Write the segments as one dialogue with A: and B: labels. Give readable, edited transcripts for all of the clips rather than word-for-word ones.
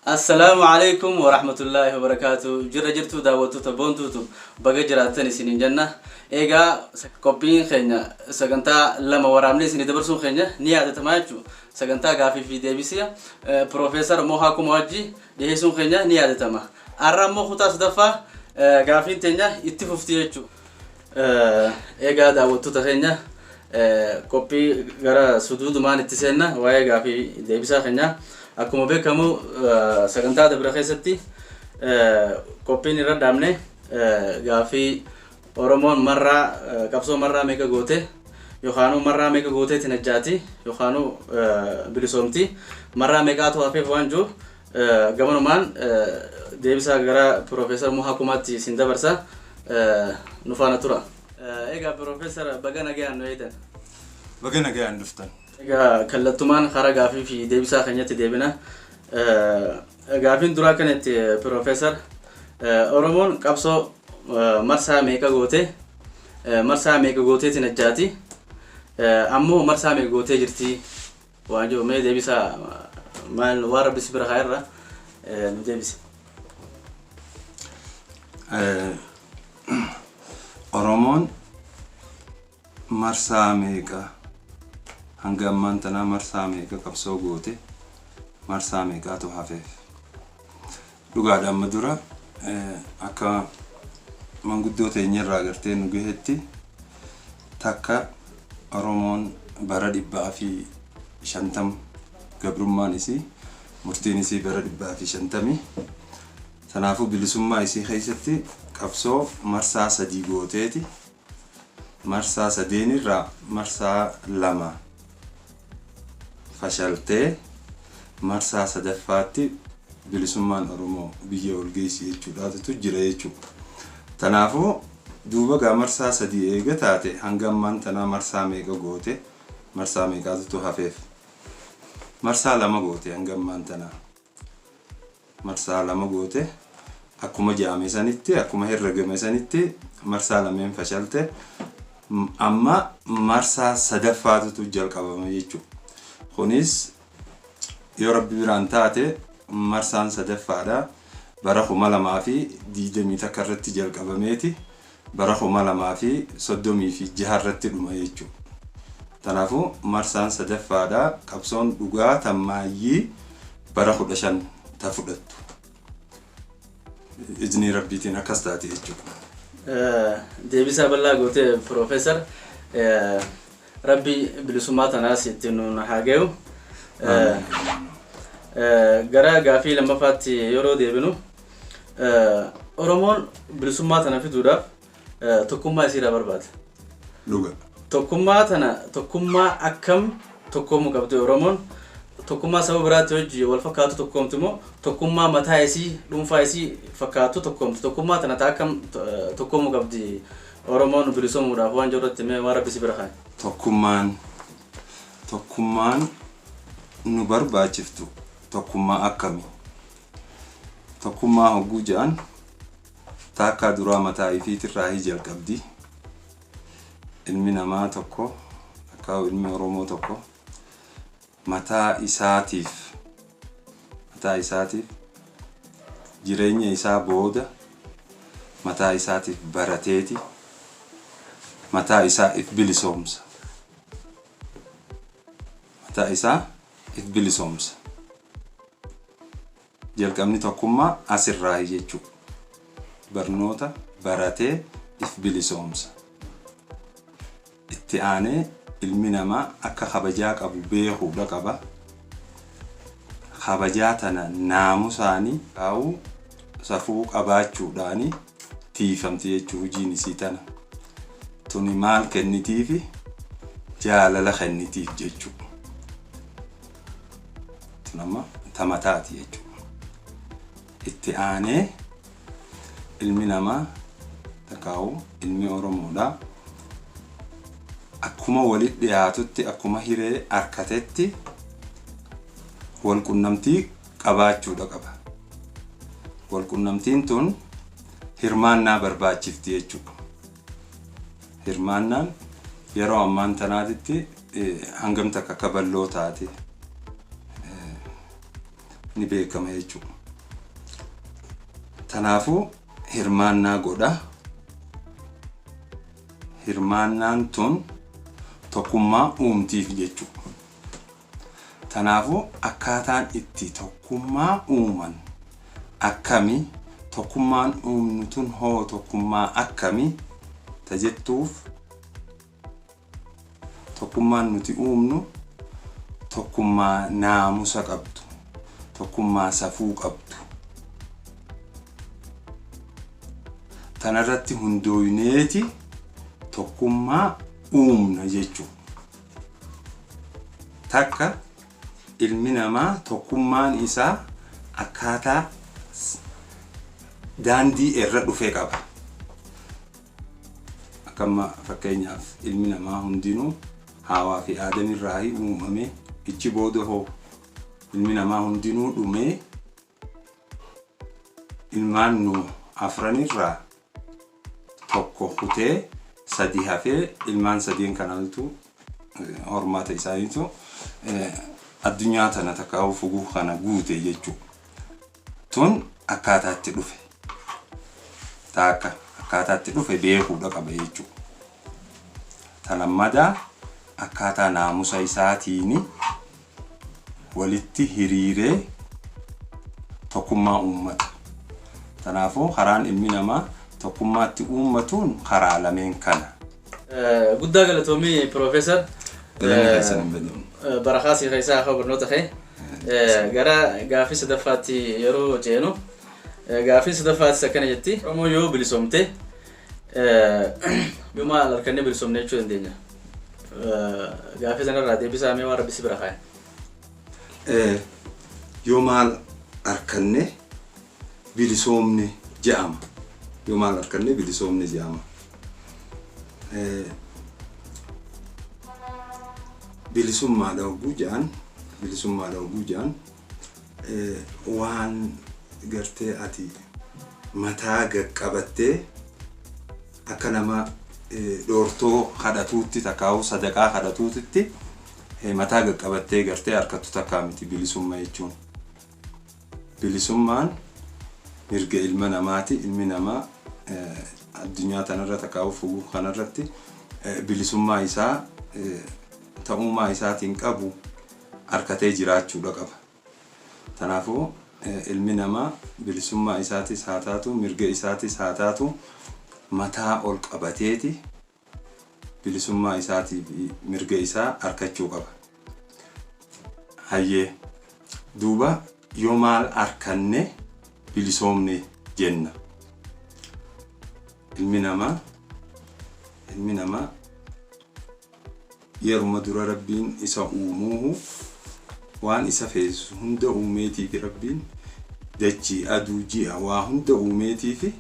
A: Assalaamu alaikum warahmatullaahi wabarakaatu. Jirra jirtuu, daawwattoota Boontuutu? Baga jiraattan isiniin jenna. Egaa qophiin keenya sagantaa lama waraabnee isinii dabarsuun keenya ni yaadatama jechuudha. Sagantaa gaafii fi deebisii Piroofeesar Mohaa Kuma wajji dhiyeessuun keenya ni yaadatama. Har'a immoo kutaa sadaffaa gaafiin teenya itti fufti jechuudha. Egaa daawwattoota keenya, qophii gara suduudumaan itti seenna. Waa'ee gaafii deebisaa keenya, akkuma beekamu sagantaa dabra keessatti qophiin irra dhaabne gaafii Oromoon marraa qabsoo marraa meeqa goote, yookaanuu marraa meeqa gooteeti najjaati, yookaanuu bilisoomti, marraa meeqaatu hafeef waan jiru gamanumaan deebisaa gara Piroofeesar Mohaa Kumaatti isin dabarsa, nu faana tura. Egaa Piroofeesar, baga nagayaan nu eedan.
B: Baga nagayaan dhuftan.
A: Egaa kallattumaan karaa gaafii fi deebisaa keenyatti deebina. Gaafiin duraa kanatti, Piroofeesar, Oromoon qabsoo marsaa meeqa goote, marsaa meeqa gooteeti najjaati, ammoo marsaa meeqa gootee jirti waan jiru mee deebisaa maal waan rabbi si bira kaa'erra nu deebisi.
B: Oromoon marsaa meeqa, hanga ammaan tanaa marsaa meeqa qabsoo goote, marsaa meeqaatu hafeef? Dhugaadha, amma dura akka manguddoo teenyarraa gartee nu gahetti, takka Oromoon bara 150 gabrummaan isii, murtiin isii bara 150. Kanaafuu bilisummaa isii keessatti qabsoo marsaa sadii gooteeti, marsaa sadeenirraa marsaa lama fashaltee, marsaa sadaffaatti bilisummaan Oromoo biyya ol geessi jechuudhaatutu jira jechuudha. Kanaafuu duuba gaa marsaa sadii eega taate, hanga ammaan tanaa marsaa meeqa goote, marsaa meeqaatutu hafeef? Marsaa lama goote hanga ammaan tanaa. Marsaa lama goote. Akkuma jedhame sanitti, akkuma herregame sanitti, marsaa lameen fashalte. Amma marsaa sadaffaatutu jalqabama jechuudha. Kunis yoo rabbi biraan taate marsaan sadaffaadha. Bara 2021 irratti jalqabameeti bara 2036 irratti dhuma jechuudha. Kanaafuu marsaan sadaffaadha qabsoon dhugaa tammaayyii bara 15 ta fudhattu. Iznii rabbiitiin akkas taate jechuudha.
A: Deebisaa bal'aa gootee, Piroofeesar. Rabbi bilisummaa tanaas ittiin nuun haa gayu. Gara gaafii lammaffaatti yeroo deebinu, Oromoon bilisummaa tana fiduudhaaf tokkummaa isiirraa barbaada.
B: Dhuga.
A: Tokkummaa tana tokkummaa akkam tokkoomuu qabdi Oromoon? Tokkummaa saba biraatti hojii wal fakkaatu tokkoomti moo tokkummaa mataa isii dhuunfaa isii fakkaatu tokkoomti? Tokkummaa tana ta akkam tokkoomuu qabdi Oromoon bilisoomuudhaaf waan jiru irratti mee waan rabbi si bira kaa'e?
B: Tokkummaan nu barbaachiftu tokkummaa akkami? Tokkummaa hogguu jedhan, taakkaa duraa mataa ifiitirraa hi jalqabdi. Ilmi namaa tokko, akka ilmi Oromoo tokko mataa isaatiif jireenya isaa booda mataa isaatiif barateeti mataa isaa if bilisoomsa. Mataa isaa if bilisoomsa. Jalqabni tokkummaa asirraahi jechuudha. Barnoota baratee if bilisoomsa. Itti aanee ilmi namaa akka kabajaa qabu beekuudha qaba. Kabajaa tana naamusaanii kaa'uu, safuu qabaachuudhaani tiifamti jechuu hojiin isii tana. Tuni maal kennitiifi? Jaalala kennitiif jechuudha. Tun amma tamataati jechuudha. Itti aanee ilmi namaa takkaa'u ilmi Oromoodha. Akkuma walitti dhiyaatutti, akkuma hiree harkatetti wal qunnamtii qabaachuudha qaba. Wal qunnamtiin tun hirmaannaa barbaachifti jechuudha. Hirmaannaan yeroo ammaan tanaatitti hangam takka akka bal'oo taate ni beekama jechuudha. Tanaafuu hirmaannaa godha. Hirmaannaan tun tokkummaa uumtiif jechuudha. Tanaafuu akkaataan itti tokkummaa uuman akkami, tokkummaan uumnu tun hoo tokkummaa akkami tajettuuf, tokkummaan nuti uumnu tokkummaa naamusa qabdu, tokkummaa safuu qabdu. Tanarratti hundooyneeti tokkummaa uumna jechuudha. Takka ilmi namaa tokkummaan isaa akkaataa daandii irra dhufe qaba. Akkamma fakkeenyaaf ilmi namaa hundinuu Haawaa fi Aadamirraa uumame, ichi booda hoo ilmi namaa hundinuu dhumee ilmaan nu afranirraa tokko kutee sadi hafee ilmaan sadeen kanaatu hormaata isaaniitu addunyaa tana takkaa'uu fuguu kana guute jechuudha. Tun akkaataatti dhufe. Taakka akkaataatti dhufe beekuudha qaba jechuudha. Talammadaa akkaataa naamusa isaatiin walitti hiriiree tokkummaa uummata. Kanaafuu karaan ilmi namaa tokkummaatti uummatuun karaa lameen kana.
A: Guddaa galatoomii Piroofeesar.
B: Galanni keessan hin badin.
A: Barakaa si keessaa akka barnoota kee. Gara gaaffii sadaffaatti yeroo ceenu, gaaffii sadaffaattis akkana jetti. Oromoo yoo bilisoomte yoo maal harkannee bilisoomne jechuu dandeenya? Gaaffii sanarraa deebisaa mee waan rabbi si bira kaa'e.
B: Yoo maal harkanne bilisoomne je'ama. Yoo maal harkanne bilisoomne je'ama. Bilisummaadha hogguu je'an, bilisummaadha hogguu je'an waan gartee ati mataa gaqqabattee akka nama dhoortoo kadhatuutti takkaa'u sadaqaa kadhatuutitti mataa gaqqabattee gartee harkattu takkaa miti bilisummaa jechuun. Bilisummaan mirga ilma namaati. Ilmi namaa addunyaa tanarra takkaa'u fuguu kanarratti bilisummaa isaa ta'ummaa isaatiin qabu harkatee jiraachuudha qaba. Kanaafuu ilmi namaa bilisummaa isaatis haa taatu, mirga isaatis haa taatu, mataa ol qabateeti bilisummaa isaatii fi mirga isaa harkachuu qaba. Hayyee, duuba yoo maal harkanne bilisoomne jenna? Ilmi namaa yeruma dura Rabbiin isa uumuuhu waan isa feesisu hunda uumeetii fi Rabbiin dachii, aduu, ji'a, waa hunda uumeetii fi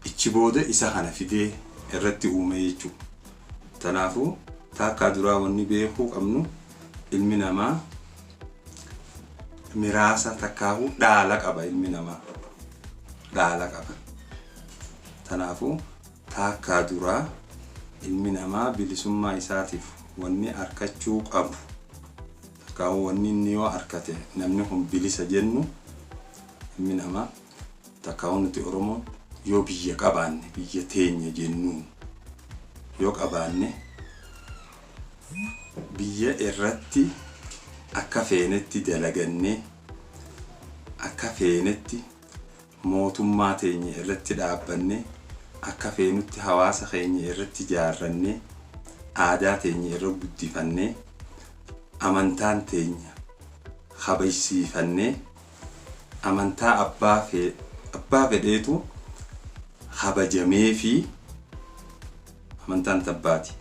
B: ichi booda isa kana fidee irratti uume jechuudha. Kanaafuu taakkaa duraa wanni beekuu qabnu ilmi namaa miraasa takkaahuu dhaala qaba ilmi namaa. Dhaala qaba. Kanaafuu taakkaa duraa ilmi namaa bilisummaa isaatiif wanni harkachuu qabu, takkaahuu wanni inni yoo harkate namni kun bilisa jennu, ilmi namaa takkaahuu nuti Oromoon yoo biyya qabaanne, biyya teenya jennuun yoo qabaanne, biyya irratti akka feenetti dalagannee, akka feenetti mootummaa teenya irratti dhaabbannee, akka feenutti hawaasa keenya irratti ijaarrannee, aadaa teenya irra guddifannee, amantaan teenya kabajsiifannee, amantaa abbaa fedheetu kabajamee fi amantaan tabbaati.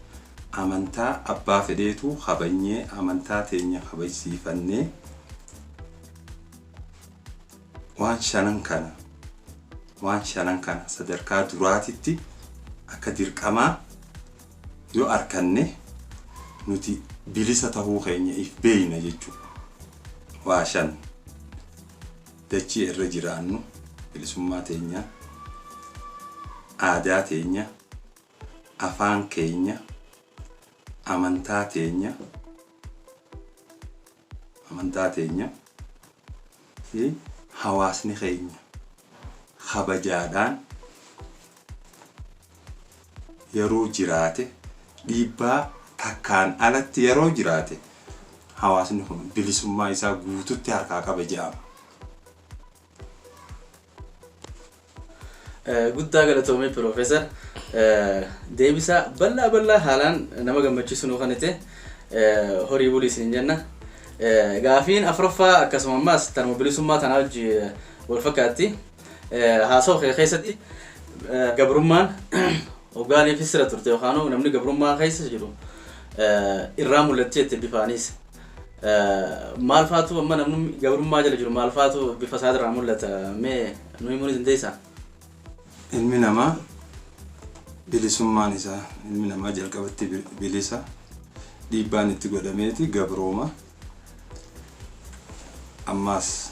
B: Amantaa abbaa fedheetu kabajnee, amantaa teenya kabajsiifannee, waan shanan kana sadarkaa duraatitti akka dirqamaa yoo arkanne nuti bilisa tahuu keenya if beeyna jechuudha. Waa shan: dachii irra jiraannu, bilisummaa teenya, aadaa teenya, afaan keenya, amantaa teenya fi hawaasni keenya Kabajaadhaan yeroo jiraate, dhiibbaa takkaan alatti yeroo jiraate, hawaasni kun bilisummaa isaa guututti harkaa qaba jedhama.
A: Guddaa galatoomee Piroofeesar, deebisaa bal'aa bal'aa haalaan nama gammachiisu nuu kanite, horii bulii isin jenna. Gaafiin afuraffaa akkasuma ammaas tanuma bilisummaa tanaa wajji wal fakkaatti. Haasawaa kee keessatti gabrummaan hoggaanii fi sira turte yookaan namni gabrummaa keessa jiru irraa mul'atti jette bifaanis. Maal faatu amma namni gabrummaa jala jiru maal faatu bifa isaa irraa mul'ata, mee nu himuu ni dandeessaa?
B: Ilmi namaa bilisummaan isaa, ilmi namaa jalqabatti bilisa, dhiibbaan itti godhameeti gabrooma. Ammaas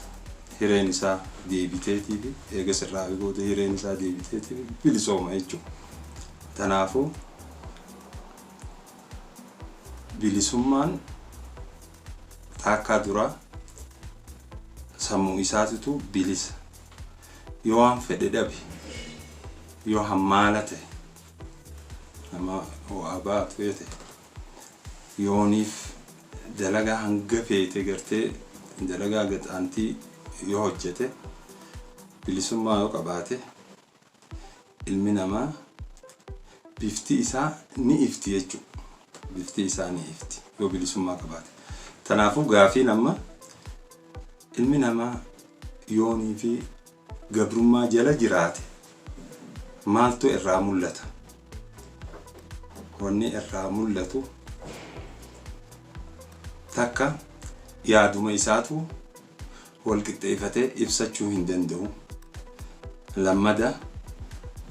B: hireen isaa deebiteetii fi eega sirraa booda hireen isaa deebiteetii fi bilisooma jechuudha. Kanaafuu bilisummaan taakkaa duraa sammuu isaatitu bilisa. Yoo waan fedhe dhabe, yoo hammaala ta'e, nama waa baatu yoo ta'e, yooniif dalagaa hanga feete gartee dalagaa gaxaantii yoo hojjete, bilisummaa yoo qabaate, ilmi namaa bifti isaa ni ifti jechuudha. Bifti isaa ni ifti yoo bilisummaa qabaate. Kanaafuu gaafiin amma ilmi namaa yoonii fi gabrummaa jala jiraate maaltu irraa mul'ata? Wanni irraa mul'atu takka yaaduma isaatu wal qixxeeffatee ibsachuu hin danda'u. Lammada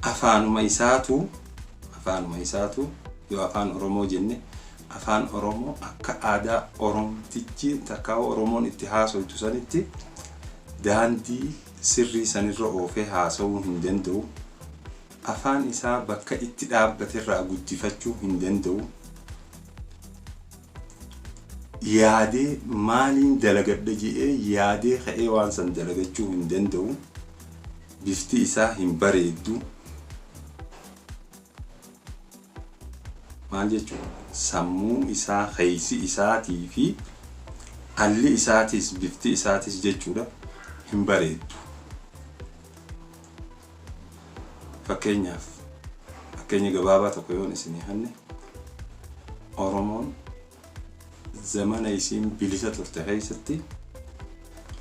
B: afaanuma isaatu, yoo afaan Oromoo jenne, afaan Oromoo akka aadaa Oromtichi takka Oromoon itti haasoytu sanitti daandii sirrii sanirra oofee haasa'uu hin danda'u. Afaan isaa bakka itti dhaabbaterraa guddifachuu hin danda'u. Yaadee maaliin dalagadha jedhee yaadee ka'ee waan san dalagachuu hin danda'u. Bifti isaa hin bareeddu. Maal jechuudha? Sammuu isaa, keessi isaatii fi alli isaatis, bifti isaatis jechuudha, hin bareeddu. Fakkeenyaaf, fakkeenya gabaabaa tokko yoon isinii kenne, Oromoon zamana isiin bilisa turte keessatti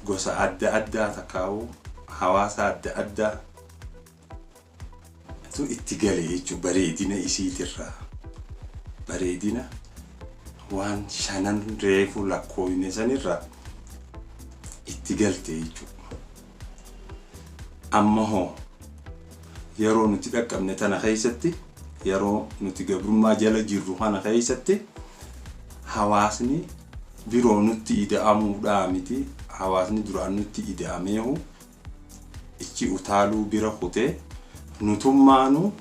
B: gosa adda addaa takkaa'uu hawaasa adda addaa tu itti gale jechuudha bareedina isiitirraa. Bareedina waan shanan reefu lakkooyne sanirraa itti galte jechuudha. Amma hoo yeroo nuti dhaqqabne tana keessatti, yeroo nuti gabrummaa jala jirru kana keessatti, hawaasni biroo nutti ida'amuudhaa miti, hawaasni duraan nutti ida'ameehu ichi utaaluu bira kutee, nutummaanuu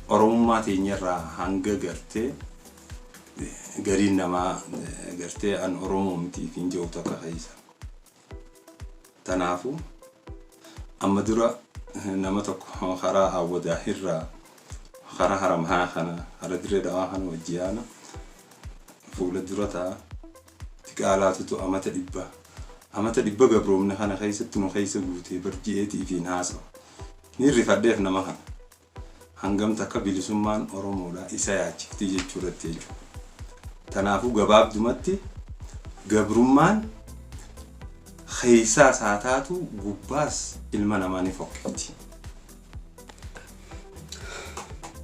B: Oromummaa teenyarraa hanga gartee gariin namaa gartee an Oromoo mitiif hin jiru takka keessa. Kanaafuu amma dura nama tokko karaa Hawwadaa irraa karaa Haramhaa kana, karaa Dirree Dhawaa kana wajji yaana, fuula dura ta'a xiqaalaatutu amata 100 gabroomne kana keessatti nu keessa guutee barji'eetii ifiin haasawa. Ni rifadheef nama kana. Hangam takka bilisummaan Oromoodha isa yaachifti jechuu irratti jechuudha. Kanaafuu gabaabdumatti gabrummaan keessaas haa taatu gubbaas ilma namaa ni fokkifti.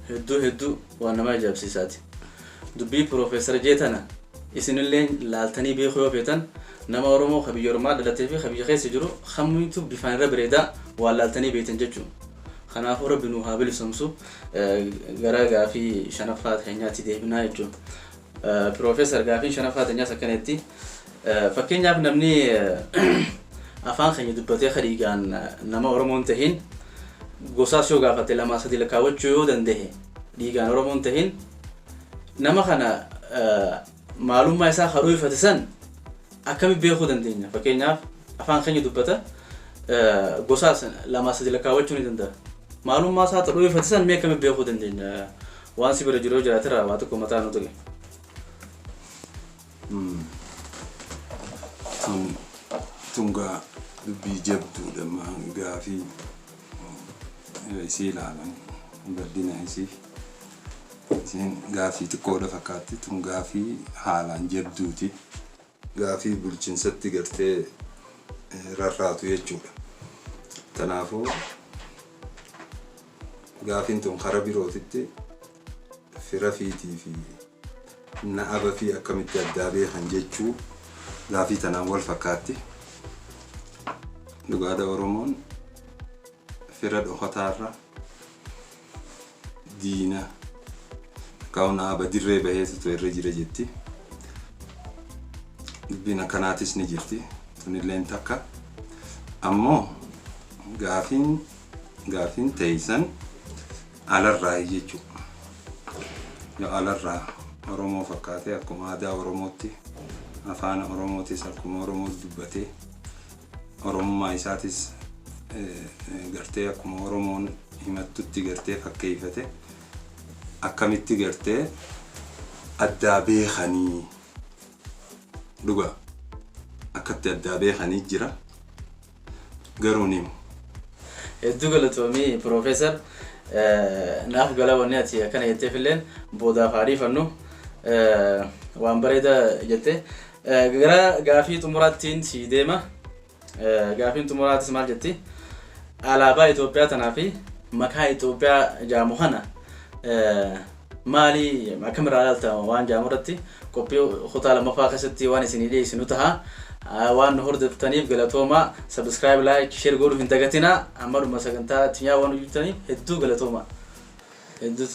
A: Hedduu hedduu waan nama ajaa'ibsiisaati. Dubbii Piroofeesar Jeetana isinillee laaltanii beekuu yoo feetan, nama Oromoo ka biyya Oromaa dhalatee fi ka biyya keessa jiru kamiitu bifaan irra bareedaa waan laaltanii beektan jechuudha. Kanaafuu Rabbi nu haa bilisomsu. Gara gaafii shanaffaa teenyaatti deebinaa jechuudha. Piroofeesar, gaafiin shanaffaa teenyaas akkanatti. Fakkeenyaaf namni afaan keenya dubbatee ka dhiigaan nama Oromoon tahin gosaas yoo gaafate lamaa sadi lakkaawwachuu yoo danda'e, dhiigaan Oromoon tahin nama kana maalummaa isaa kan ifate san akkami beekuu dandeenya? Fakkeenyaaf afaan keenya dubbata. Gosaas lamaa sadi lakkaawwachuu ni danda'a. Maalummaa isaa xadhuu ifate san mee akkamitti beekuu dandeenya? Waan si bira jiru yoo jiraaterraa waa tokko mataa nu tuqe.
B: Tun tungaa dubbii jabduudha gaafii isii ilaalan bal'ina isii. Isiin gaafii xiqqoodha fakkaatti tun gaafii haalaan jabduuti. Gaafii bulchinsatti gartee rarraatu jechuudha. Kanaafuu gaafiin tun karaa birootitti fira fiitii fi na'aba fi akkamitti addaa beekan jechuu gaafii tanaan wal fakkaatti. Dhugaadha Oromoon fira dhokotaarra diina kaa'u na'aba dirree baheetu irra jira jetti. Dubbiin akkanaatis ni jirti. Tunilleen takka. Ammoo gaafiin teeysan alarraa jechuudha. Yoo alarraa Oromoo fakkaatee akkuma aadaa Oromootti afaan Oromootis akkuma Oromootti dubbatee Oromummaa isaatis gartee akkuma Oromoon himattutti gartee fakkeeffate akkamitti gartee addaa beekanii dhuga akkatti addaa beekanii jira garuu ni himu.
A: Hedduu galatoomii Piroofeesar naaf gala wanni ati akkana jetteef illeen boodaaf haa dhiifannu waan bareeda jette. Gara gaafii xumuraattiin si deema. Gaafiin xumuraatis maal jetti? Alaabaa Itoophiyaa tanaa fi maqaa Itoophiyaa jaamu kana maali akkamirraa ilaalta waan jaamu irratti qophii kutaa lammaffaa keessatti waan isinii dhiyeessinu ta'a. Waan nu hordoftaniif galatooma. Subscribe, like, share godhuu hin dagatinaa. Amma dhuma sagantaa tinyaa waan hojjetaniif hedduu galatooma. Hedduu.